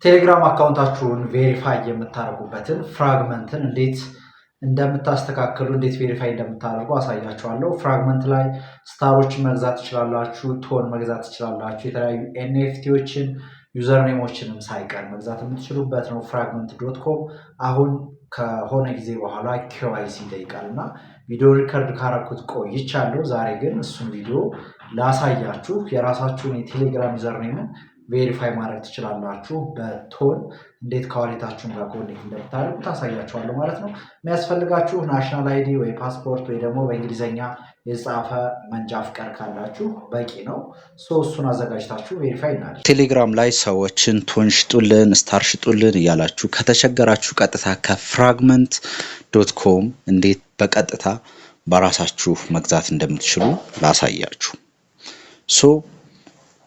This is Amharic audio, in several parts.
ቴሌግራም account ኣችሁን verify የምታደርጉበትን Fragment ን እንዴት እንደምታስተካክሉ፣ እንዴት verify እንደምታደርጉ አሳያችኋለሁ። Fragment ላይ star ኦችን መግዛት ትችላላችሁ፣ TON መግዛት ትችላላችሁ፣ የተለያዩ NFT ዎችን username ኦችንም ሳይቀር መግዛት የምትችሉበት ነው። Fragment.com አሁን ከሆነ ጊዜ በኋላ KYC ይጠይቃል እና ቪዲዮ record ካረኩት ቆይቻለሁ። ዛሬ ግን እሱን ቪዲዮ ላሳያችሁ። የራሳችሁን የቴሌግራም username ን verify ማድረግ ትችላላችሁ። በ TON እንዴት ከ wallet ኣችሁን ጋር connect እንደምታደርጉ ታሳያችኋለሁ ማለት ነው። የሚያስፈልጋችሁ national ID ወይ ፓስፖርት ወይ ደግሞ በእንግሊዝኛ የጻፈ መንጃ ፍቃድ ካላችሁ በቂ ነው። So እሱን አዘጋጅታችሁ verify እናድርግ። ቴሌግራም ላይ ሰዎችን TON ሽጡልን፣ star ሽጡልን እያላችሁ ከተቸገራችሁ ቀጥታ ከ Fragment.com እንዴት በቀጥታ በራሳችሁ መግዛት እንደምትችሉ ላሳያችሁ። So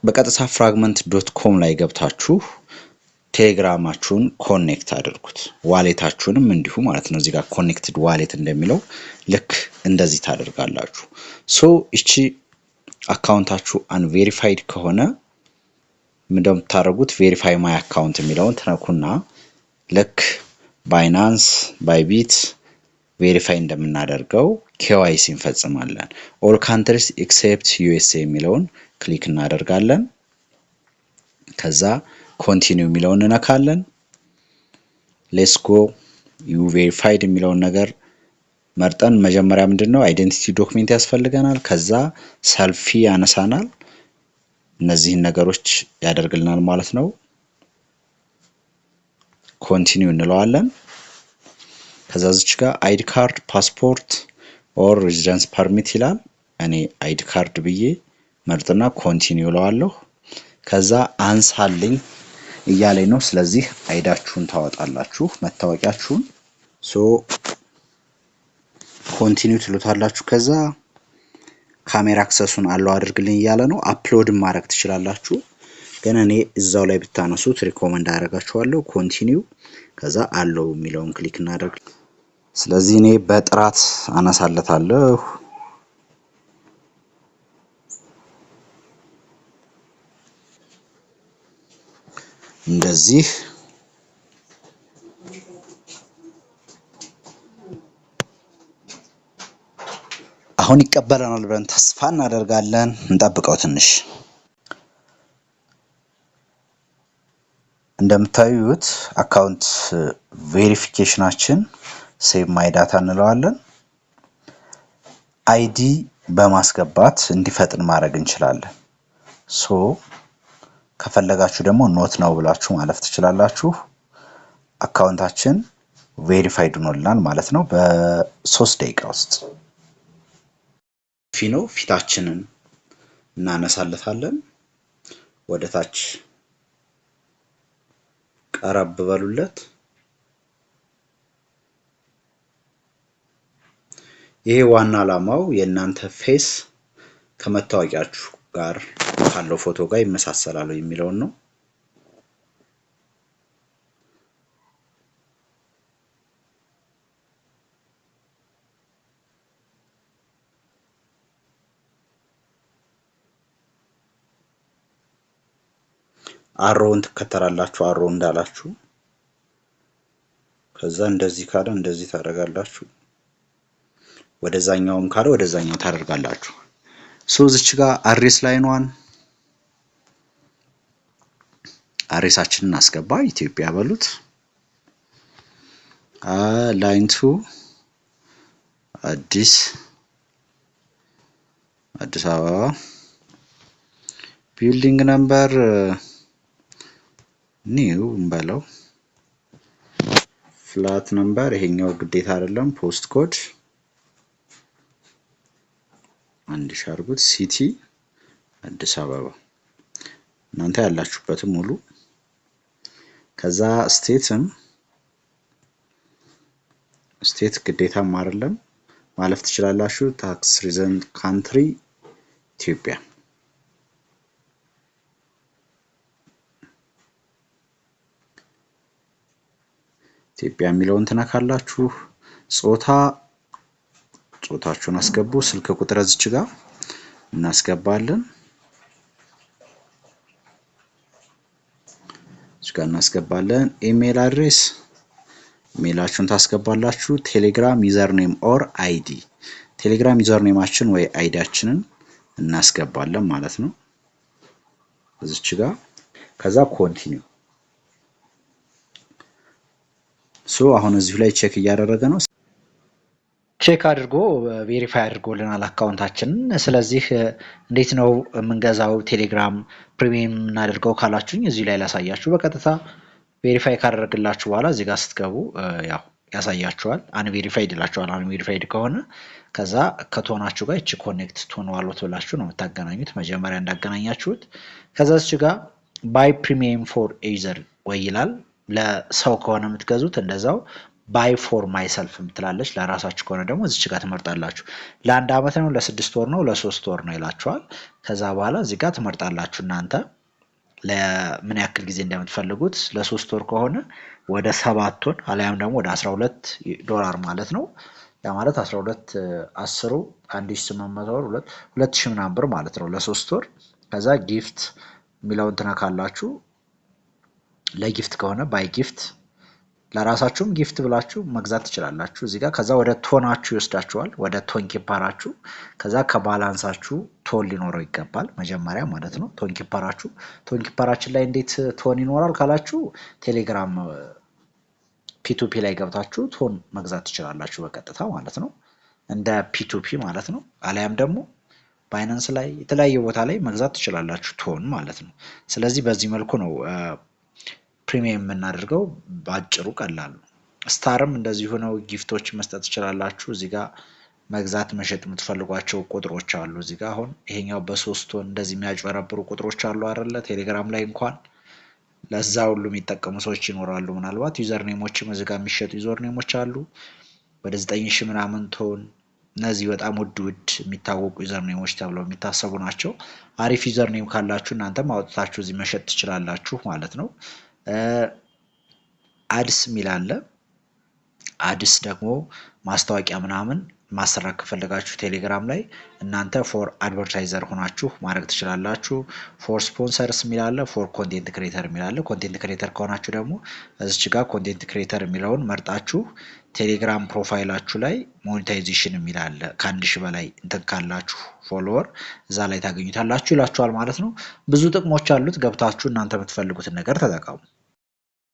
በቀጥታ Fragment.com ላይ ገብታችሁ ቴሌግራማችሁን connect አድርጉት። Wallet ኣችሁንም እንዲሁ ማለት ነው። እዚህ ጋር connected wallet እንደሚለው ልክ እንደዚህ ታደርጋላችሁ። So እቺ account ኣችሁ unverified ከሆነ እንደምታደርጉት verify my account የሚለውን ትነኩና ልክ Binance፣ Bybit verify እንደምናደርገው KYC እንፈጽማለን። All countries except USA የሚለውን click እናደርጋለን። ከዛ continue የሚለውን እንነካለን። Let's go you verified የሚለውን ነገር መርጠን መጀመሪያ ምንድን ነው identity document ያስፈልገናል። ከዛ ሰልፊ ያነሳናል። እነዚህን ነገሮች ያደርግልናል ማለት ነው። Continue እንለዋለን። ከዛ እዚች ጋር ID card፣ passport or residence permit ይላል። እኔ ID card ብዬ መርጥና continue እለዋለሁ። ከዛ አንሳልኝ እያለኝ ነው። ስለዚህ ID ኣችሁን ታወጣላችሁ፣ መታወቂያችሁን። So continue ትሉታላችሁ። ከዛ camera access ኡን allow አድርግልኝ እያለ ነው። Upload ን ማድረግ ትችላላችሁ፣ ግን እኔ እዛው ላይ ብታነሱት recommend አደርጋችኋለሁ። Continue ከዛ allow የሚለውን click እናደርግ። ስለዚህ እኔ በጥራት አነሳለታለሁ። እንደዚህ አሁን ይቀበለናል ብለን ተስፋ እናደርጋለን። እንጠብቀው ትንሽ። እንደምታዩት account verification ኣችን save my data እንለዋለን። ID በማስገባት እንዲፈጥን ማድረግ እንችላለን። So ከፈለጋችሁ ደግሞ not now ብላችሁ ማለፍ ትችላላችሁ። Account ኣችን verified ሆኖልናል ማለት ነው በ3 ደቂቃ ውስጥ። ፊኖ ፊታችንን እናነሳለታለን። ወደ ታች ቀረብ በሉለት። ይሄ ዋና ዓላማው የእናንተ face ከመታወቂያችሁ ጋር ካለው ፎቶ ጋር ይመሳሰላል የሚለውን ነው። Arrow ውን ትከተላላችሁ። Arrow እንዳላችሁ ከዛ እንደዚህ ካለ እንደዚህ ታደርጋላችሁ። ወደዛኛውም ካለ ወደዛኛው ታደርጋላችሁ። So እዚች ጋር address line one address ኣችንን አስገባ፣ ኢትዮጵያ በሉት። Line two አዲስ አዲስ አበባ building number new እንበለው። Flat number ይሄኛው ግዴታ አይደለም። Post code 1000 አድርጉት። City አዲስ አበባ እናንተ ያላችሁበትም ሙሉ። ከዛ state ም state ግዴታም አይደለም ማለፍ ትችላላችሁ። Tax resident country ኢትዮጵያ። ኢትዮጵያ የሚለውን ትነካላችሁ። ጾታ ጾታችሁን አስገቡ። ስልክ ቁጥር እዚች ጋር እናስገባለን። ጋር እናስገባለን። Email address ኢሜይላችሁን ታስገባላችሁ። ቴሌግራም username or ID፣ ቴሌግራም username ኣችን ወይ ID ያችንን እናስገባለን ማለት ነው እዚች ጋር። ከዛ continue። So አሁን እዚሁ ላይ check እያደረገ ነው። Check አድርጎ verify አድርጎልናል account ኣችንን። ስለዚህ እንዴት ነው የምንገዛው ቴሌግራም premium የምናደርገው ካላችሁኝ እዚሁ ላይ ላሳያችሁ። በቀጥታ verify ካደረግላችሁ በኋላ እዚህ ጋር ስትገቡ ያው ያሳያችኋል። Unverified ይላችኋል። Unverified ከሆነ ከዛ ከቶናችሁ ጋር እቺ connect TON wallet ብላችሁ ነው የምታገናኙት፣ መጀመሪያ እንዳገናኛችሁት። ከዛ እቺ ጋር buy premium for user ወይ ይላል። ለሰው ከሆነ የምትገዙት እንደዛው buy for myself የምትላለች። ለራሳችሁ ከሆነ ደግሞ እዚች ጋር ትመርጣላችሁ። ለ1 ዓመት ነው፣ ለ6 ወር ነው፣ ለ3 ወር ነው ይላችኋል። ከዛ በኋላ እዚህ ጋር ትመርጣላችሁ እናንተ ለምን ያክል ጊዜ እንደምትፈልጉት። ለ3 ወር ከሆነ ወደ 7 ቶን አሊያም ደግሞ ወደ $12 ማለት ነው። ያ ማለት 12 10 1800 ብር፣ 2000 ምናምን ብር ማለት ነው ለ3 ወር። ከዛ gift የሚለውን ትነካላችሁ። ለ gift ከሆነ buy gift፣ ለራሳችሁም gift ብላችሁ መግዛት ትችላላችሁ እዚህ ጋር። ከዛ ወደ ቶናችሁ ይወስዳችኋል፣ ወደ Tonkeeper ኣችሁ። ከዛ ከ balance ኣችሁ ቶን ሊኖረው ይገባል መጀመሪያ ማለት ነው። Tonkeeper ኣችን ላይ እንዴት ቶን ይኖራል ካላችሁ ቴሌግራም P2P ላይ ገብታችሁ ቶን መግዛት ትችላላችሁ በቀጥታ ማለት ነው። እንደ P2P ማለት ነው። አሊያም ደግሞ ባይናንስ ላይ የተለያየ ቦታ ላይ መግዛት ትችላላችሁ ቶን ማለት ነው። ስለዚህ በዚህ መልኩ ነው premium የምናደርገው፣ በአጭሩ ቀላል ነው። Star ም እንደዚሁ ነው። Gift ኦች መስጠት ትችላላችሁ። እዚህ ጋር መግዛት መሸጥ የምትፈልጓቸው ቁጥሮች አሉ። እዚህ ጋር አሁን ይሄኛው በ3 ቶን እንደዚህ የሚያጭበረብሩ ቁጥሮች አሉ አይደለ? ቴሌግራም ላይ እንኳን ለዛ ሁሉ የሚጠቀሙ ሰዎች ይኖራሉ። ምናልባት username ኦችም እዚህ ጋር የሚሸጡ username ኦች አሉ ወደ 9000 ምናምን ቶን። እነዚህ በጣም ውድ ውድ የሚታወቁ username ኦች ተብለው የሚታሰቡ ናቸው። አሪፍ username ካላችሁ እናንተም አውጥታችሁ እዚህ መሸጥ ትችላላችሁ ማለት ነው። Ads የሚል አለ። Ads ደግሞ ማስታወቂያ ምናምን ማሰራት ከፈለጋችሁ ቴሌግራም ላይ እናንተ for advertiser ሆናችሁ ማድረግ ትችላላችሁ። For sponsors የሚል አለ። For content creator የሚል አለ። Content creator ከሆናችሁ ደግሞ እዚች ጋር content creator የሚለውን መርጣችሁ ቴሌግራም profile ኣችሁ ላይ monetization የሚል አለ። ከ1000 በላይ እንትን ካላችሁ follower እዛ ላይ ታገኙታላችሁ ይላችኋል ማለት ነው። ብዙ ጥቅሞች አሉት። ገብታችሁ እናንተ የምትፈልጉትን ነገር ተጠቀሙ።